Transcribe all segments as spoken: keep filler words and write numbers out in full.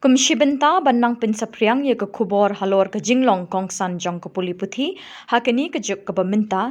Kum shi bynta ban nang pynsaphriang ïa ka khubor halor ka jinglong kongsan jong ka pule puthi ha kane ka juk kaba mynta,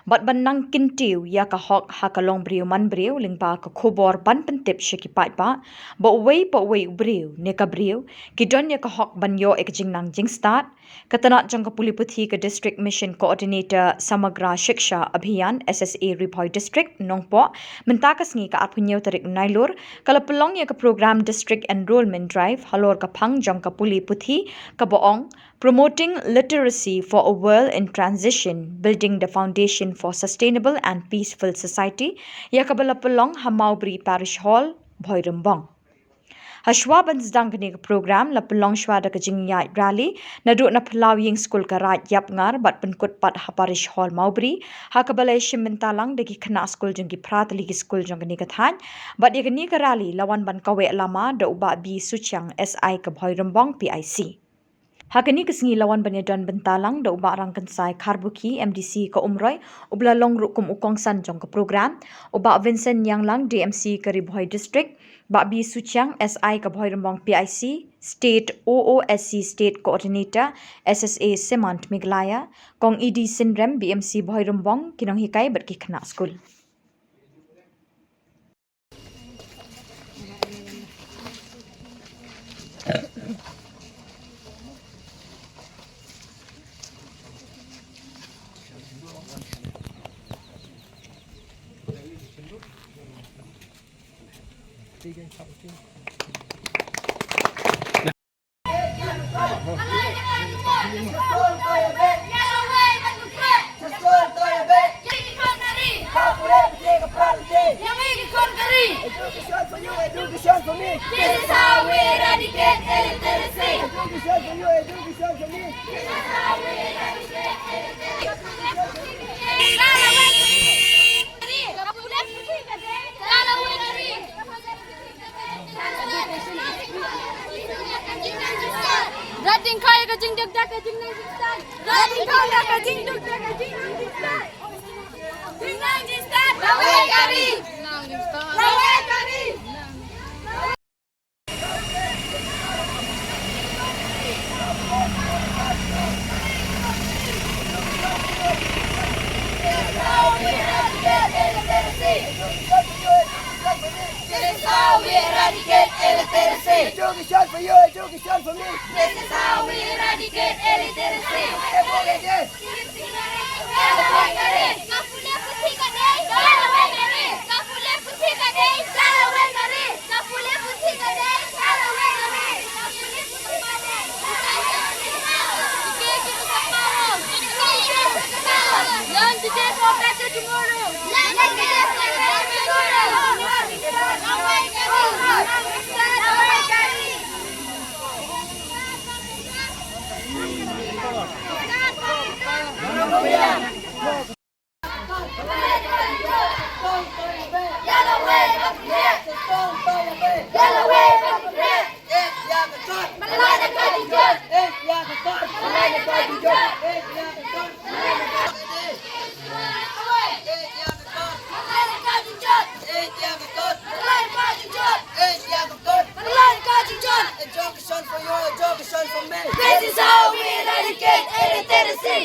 bad ban nang kyntiew ïa ka hok ha ka longbriew manbriew lyngba ka khubor ban pyntip sha ki paidbah ba uwei pa uwei u briew ne ka briew ki don ïa ka hok ban ïoh ïa ka jingnang jingstad, ka tnat jong ka pule puthi ka District Mission Coordinator Samagra Shiksha Abhiyan, S S A Ri Bhoi District, Nongpoh, mynta ka sngi ka arphew hynñiew tarik Nailur, ka la pynlong ïa ka program District Enrollment Drive halor ka phang jong ka pule puthi kaba ong Promoting Literacy for a World in Transition, Building the Foundation for Sustainable and Peaceful Society, ïa kaba la pynlong ha Mawbri Parish Hall, Bhoirymbong. Hashwa ban sdang kane ka program, la pynlong shwa da ka jingïaid rally naduh na phyllaw ïing skul Ka Raid Ïapngar bad pynkut pat ha Parish Hall Mawbri, ha kaba la ïashim bynta lang da ki khynnah skul jong ki phra tylli ki skul jong kane ka thaiñ. Bad ïa kane ka rally la wan ban kaweh lama da u Bah B Suchiang, S I ka Bhoirymbong P I C. Ha kane ka sngi la wan ban ïadon bynta lang da u Bah Rangkynsai Kharbukhi, M D C ka Umroi, uba la long ruh kum u kongsan jong ka program, u Bah Vincent Ñianglang, D M C ka Ri Bhoi District, Bah B Suchiang, S I ka Bhoirymbong P I C, State O O S C State Coordinator, S S A Simant Meghalaya, Kong E D Synrem, B M C Bhoirymbong, ki nonghikai bad ki khynnah skul. Education for you, education for me. This is how we eradicate illiteracy. Education for you, education for me. This is how we eradicate illiteracy. Rat ding kai ka jingduk dak ka jingnang jingstad. Rat ding kai dak ka jingduk dak ka jingnang jingstad. Jingnang jingstad. Lawei ka ri. Lawei ka ri. This is how we eradicate illiteracy. Education for you, education for me. This is how we eradicate illiteracy. F O K J. Learn today for better tomorrow. Learn today for better tomorrow. Education for you, education for me. This is how we eradicate illiteracy.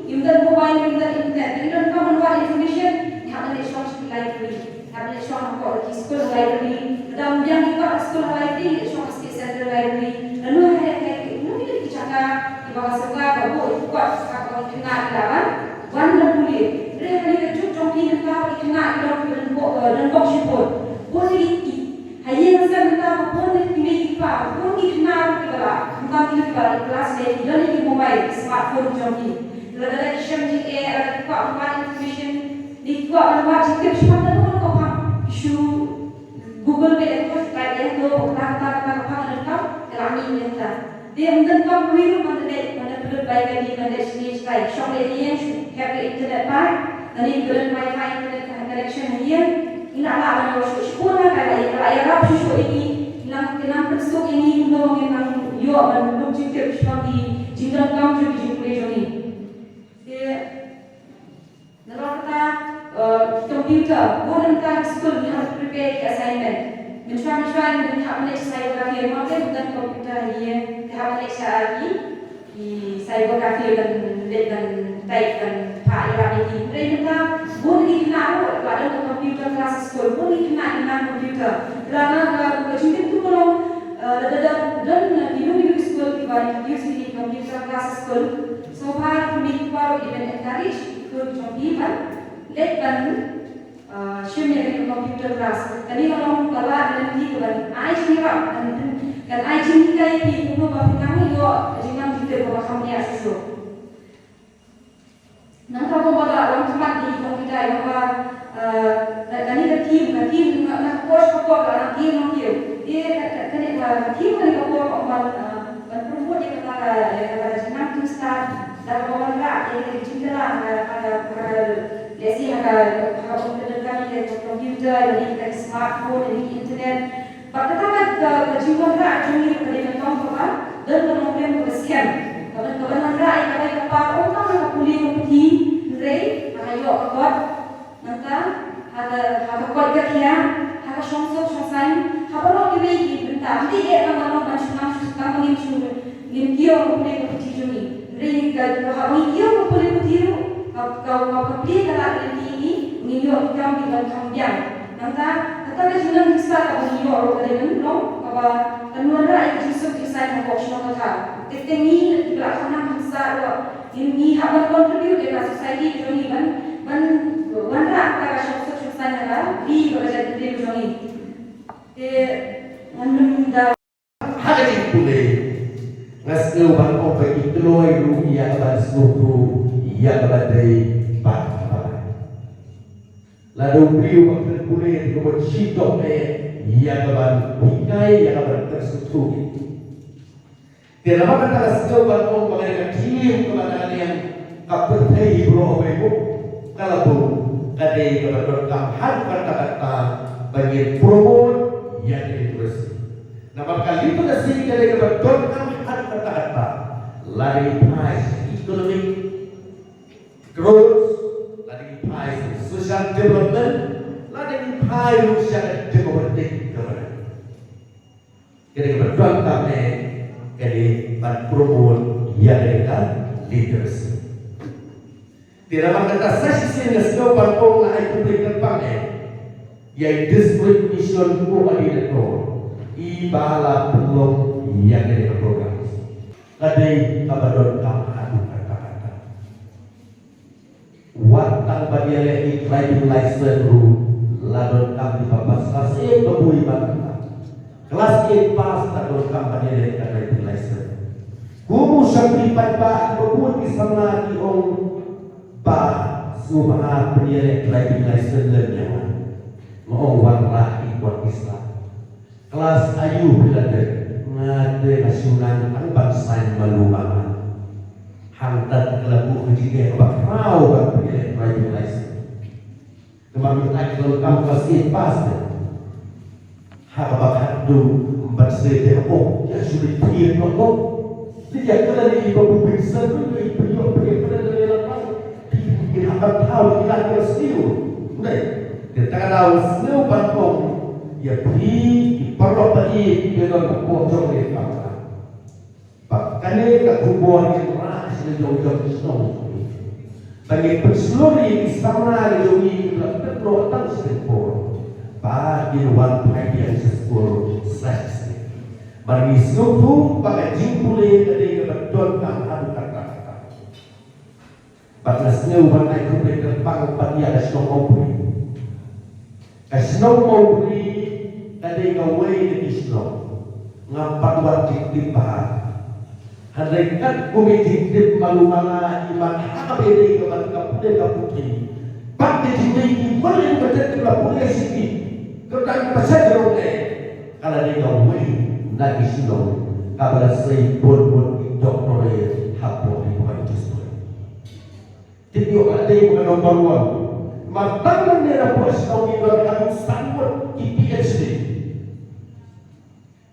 Ngim don mobile, ngim don internet, ngim don common wall information, ngi hap ban leit shong sha ki library, ngi hap ban leit shong hapoh ki school library, lada ym biang ki kot ha school library, leit shong ha state central library, lano ha heh heh ki, lano ki jaka kiba ka sorkar ka buh ki kot kaba ki khynnah ki lah ban wan ban pule. Hynrei ha kane ka juk jong ki mynta ki khynnah ki don kiba don bok, eh, don bok shibun. Bun ki, ki Ha ïing ha sem mynta ka bun ki mei ki pa, bun ki khynnah kiba la, mynta ki kiba la klas eight ki don ki mobile, smartphone jong ki. Lada ki shem jingeh, lada ki kwah ban wad information, Ba ban wad jingtip shaphang kano kano ka phang, shu Google beit ïa ka, type ïa ka, kata kata kata ka phang, ka donkam, ka la mih ïa kata. Te ym donkam ruh ban da leit, ban da pynlut bai ka dei, ban da leit shane shatai, shong leit ha ïing, shu hap ka internet pack, lane ka don wifi internet connection ha ïing, ngi la lah ban ïoh shuh shuh na ka, la ïarap shuh shuh ïa ngi, nang, nang pynsuk ïa ngi kumno ngin nang ïoh ban lut jingtip shaphang ki jingdonkam jong ki jingpule jong ngi. Te nalor kata, eh, computer, bun na ka skul ngi hap prepare ki assignment. Mynshuwa mynshuwa ngi hap leit sha cyber cafe, ma te bun computer hi, te hap leit sha ki, ki cyber cafe ban leit ban type ban phah ïarap ïa ki. Hynrei mynta bun ki khynnah ruh la don ka computer class skul, bun ki khynnah ki nang computer. Te la na ka, ka jingtip tu ka long, eh, lada don, don, eh, kino kino ki skul kiba introduce ïa ki computer class skul. Sngewbha kine ki baroh ki dei ban encourage ki khun jong phi ban leit ban, ah, shim ïa kane ka computer class. Kane ka long ka lad lynti kaban ai jingïarap, kan, kan ai jinghikai ïa phi kumno ba phin nang ïoh ka jingnang jingtip kaba kham bniah shuh shuh. Nangta kumba la wan khmat ïa ki computer, ïa kaba, ah, ka, kane ka theme, ka theme na, na ka por sha ka por ka la nang theme nang theme. Te ka, ka, kane ka, ka theme kane ka por ka ong ban, ah, ban promote ïa kata ka, ïa kata ka jingnang theme start. Da kaba wanrah ïa ka jingkylla ha ka, ha ka, ha ka, lehse ha ka, ha kaba ngi donkam ïa ka computer, ïa ka smartphone, ïa ka internet. Bad kata ka, ka, ka jingwanrah jong ngi ka dei ban long kaba don ka nongkren kaba skhem. Kaba, kaba wanrah ïa kaba ïa ka par ym tang ha ka pule ka puthi, hynrei ha ka ïoh ka kot. Nangta ha ka, ha ka koit ka khiah, ha ka shongsuk shongsaiñ, ha baroh kiwei ki bynta. Ym dei eh tang ban long ban shu nang shu tang ban ngin shu ngin kiew ka pule ka puthi jong ngi. Hynrei ka, ka haba ngin kiew ka pule puthi ruh, ka, ka, ka, ka plie ka lad lynti ïa ngi, ngin ïoh ki kam kiban kham biang. Nangta kata ka jingnang jingstad kaba ngin ïoh ruh ka dei ban long kaba kan wanrah ïa ka jingsuk jingsaiñ hapoh shnong ka thaw. Te, te ngi kiba la kham nang kham stad ruh, ngi, ngi hap ban contribute ïa ka society ka jong ngi ban, ban wanrah kata ka shongsuk shongsaiñ ha ka ri bad ka jaitbynriew ka jong ngi. Te ngan nym da ha ka jingpule, nga sngew ban ong ba ki kloi ruh ïa ka ban sngewthuh ïa ka ban dei bad ka ban. Lada u briew ba khlem pule te ka ban shitom eh ïa ka ban hikai, ïa ka ban pynsngewthuh. Te namar kata nga sngew ban ong ba ka dei ka theme kaba dang liang ka pyrthei hi baroh kawei mo, ka la bun, ka dei kaba donkam ha katta katta ba ngin promote ïa ka literacy. Namar ka literacy ka dei kaba donkam ha katta katta, lada ngi phai sha economic growth, lada ngi phai sha social development, lada ngi phai ruh sha ka democratic governance. Ka dei kaba donkam eh ka dei ban promote ïa ka dei ka literacy. Te namar kata sa shisien nga sngew ban ong nga ai khublei kyrpang eh ïa i District Mission Coordinator iba la pynlong ïa ka dei ka program. Ka dei kaba donkam haduh katta katta. Wat tang ban ïaleh i driving license ruh la donkam kiba pass class eight ba bun ba donkam. Class eight pass la donkam ban ïaleh ka driving license. Kum u shakri paidbah ba bun ki samla ki ong ba sngewbha pynïaleh driving license lem ïa nga. Nga ong wanrah i kwah ki sla. Class aiu phi la dep? Nga te nga shu nang tang ban saiñ malu mama. Hangta te ka la buh ka jingeh kaba khraw ban pynïaleh driving license. Namar mynta ki donkam class eight pass te. Ha kaba khatduh ban sdei te hapoh ïa shu leit phi noh noh. Leit ïa kylla ïa i Babu Vincent ruh ïa i phi ïoh phi ïa kylla ïa la tang. Phi ki hap ban thaw ki la ki sniew. Ndai. Te ta ka daw sngew ban ong ïa phi ki paralok ba ïeit kiba don hapoh jong ka kamra. Ba kane ka khubor ngin rah sha la jong jong ki shnong. Ba ngin pynshlur ïa ki samla la jong ngi kiba la pynlong tang shi por. Ba kin wan phai biang sha skul sa shisien. Ba ngi sngewthuh ba ka jingpule ka dei kaba donkam haduh katta katta. Bad nga sngew ban ai khublei kyrpang pat ïa ka shnong Mawbri. Ka shnong Mawbri ka dei kawei na ki shnong ngam pat wan jingtip bha. Hynrei katkum i jingtip malu mala i mat ha kaba ïadei bad ka pule ka puthi. Bad ka jingmih ki mane ka tet ka la pule sini. Ka dang ka sa jong le. Ka la dei ka wei na ki shnong. Ka ba la sei bun bun ki doctorate hapoh ki bai just. Tip ïoh ka dei ka number one. Mar tang ne na poi shnong ki don haduh san ngut ki P H D.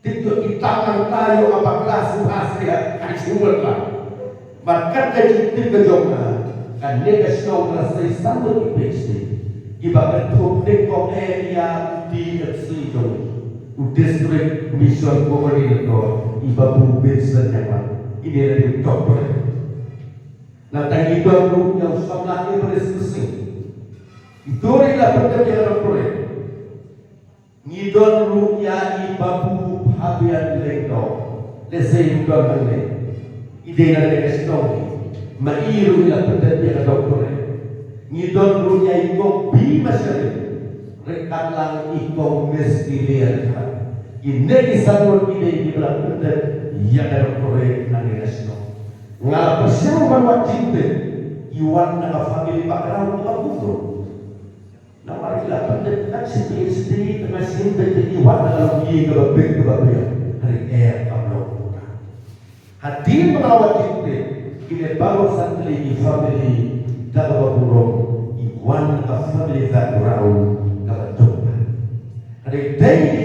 Tip ïoh ki tang nangta ïoh ka bakla sngewbha sngewbha ai sngewbha la. Bad kat ka jingtip ka jong nga, kane ka shnong ka la sei san ngut ki P H D. Kiba kynthup nyngkong eh ïa u D M C jong u District Mission Coordinator, i Babu Vincent Nyaman. I dei la dei u doctorate. Nangta ngi don ruh ïa u samla Everest Singh. Ito ruh i la pyndep ïa ka doctorate. Ngi don ruh ïa i Babu Phabian Lyngdoh. Lehse i don hangne. I dei na ka shnong. Ma i ruh i la pyndep ïa ka doctorate. Ngi don ruh ïa i Kong Bima Sharif. Ryngkat lang i Kong Miss Delia Dkhar. Kine ki san ngut ki dei kiba la pyndep ïa ka doctorate hangne na shnong. Nga la pyrshang ban wad jingtip, i wan na ka family background kaba kumno. Namar i la pyndep tang shi P H D, tang shi P H D i wan na ka longïing kaba bit kaba biang, hynrei em kam long kumta. Hadien ba nga la wad jingtip, kine baroh san tylli ki family da kaba burom, i wan na ka family background kaba duk. Hynrei dei